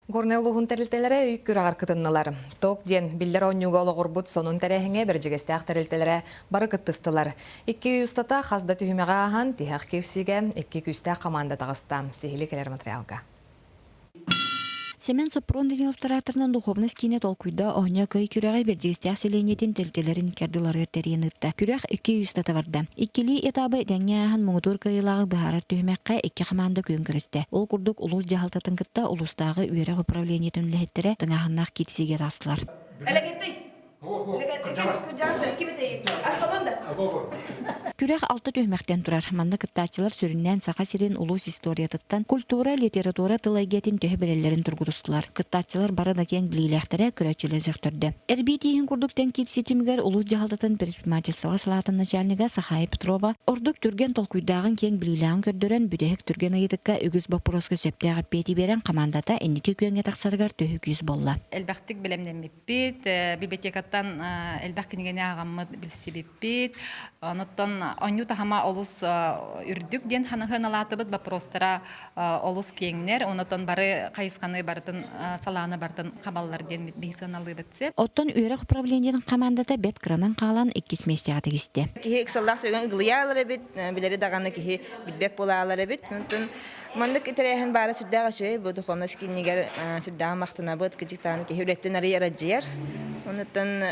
Горнай улууһун тэрилтэлэрэ өй күрэҕэр кытыннылар. Ток диэн биллэр оонньууга олоҕурбут сонун тэрээһиҥҥэ Бэрдьигэстээх тэрилтэлэрэ бары кыттыстылар. Икки ый устата хас да түһүмэҕи ааһан, тиһэх киирсиигэ икки күүстээх хамаанда таҕыста. Сиһили кэлэр материалга. Семен Сопрун директорынан духовность киинэ толкуйда оонньоо көй күрэҕи Бэрдьигэстээх сэлиэнньэтин тэрилтэлэрин кэрдиларыгар тэрийэн ыытта. Күрэх 200 тата барда. Иккилии этабы этэҥҥэ ааһан муҥутуур кыайыылааҕы быһаарар түһүмэххэ икки хамаанда күөн көрүстэ. Ол курдук улуус дьаһалтатын кытта улуустааҕы үөрэх управлениетын үлэһиттэрэ тыҥааһыннаах киирсиигэ таҕыстылар. Күрэх алта түһүмэхтэн турар. Манна кыттааччылар сүрүннээн Саха сирин улуус историятыттан, культура, литература тыл эйгэтин төһө билэллэрин тургутустулар. Кыттааччылар бары да киэҥ билиилээхтэрэ көрөөччүлэри сөхтөрдө. Эрбии тииһин курдук тэҥ киирсии түмүгэр улуус дьаһалтатын предпринимательствоҕа салаатын начальнига Сахая Петрова ордук түргэн толкуйдааҕын киэҥ билиилээҕин көрдөрөн, бүтэһик түргэн ыйытыкка үгүс боппуруоска сөптөөх эппиэти биэрэн хамаандата инники күөҥҥэ тахсарыгар төһүү күүс буолла. Элбэхтик бэлэмнэммиппит, библиотекаттан элбэх кинигэни ааҕаммыт билсибиппит. Онуттан оонньуу таһыма олус үрдүк диэн ханаһыаналаатыбыт, боппуруостара олус киэҥнэр, онотон бары хайысханы барытын салааны барытын хабаллар диэн биһи сыаналыыбыт сеп. Оттон үөрэх управлениетын хамаандата бэрт кыранан хаалан иккис миэстэҕэ тигистэ. Киһи ыксаллаах түгэн ыгылыйаалар эбит, билэри даҕаны киһи билбэт буолаалар эбит. Онтон маннык тэрээһин баара сүрдээх үчүгэй, бу духовность киинигэр сүрдээх махтанабыт, кыдьыктаан киһи үлэттэн арыйар адьыйар. Онуттан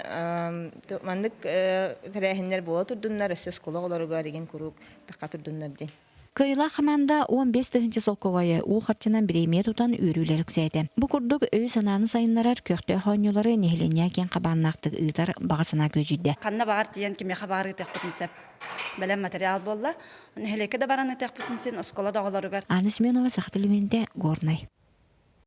маннык тэрээһиннэр буола турдуннар, өссө оскуола оҕолоругар игин куруук тахха турдуннар диэн. Кыайыылаах хамаанда 15 тыһыынча солкуобайы уу харчынан бириэмийэ тутан үөрүүлэр үксээтэ. Бу курдук өйү-санааны сайыннарар көхтөөх оонньуулары нэһилиэнньэ киэҥ хабааннаахтык ыытар баҕа санаа күөдьүйдэ. Ханна баҕар тиийэн кимиэхэ баҕар ыытыахпытын сөп. Бэлэм материал буолла. Нэһилиэккэ да баран ыытыахпытын син оскуола да оҕолоругар. Анна Семенова, Саха телевидениетэ, Горнай.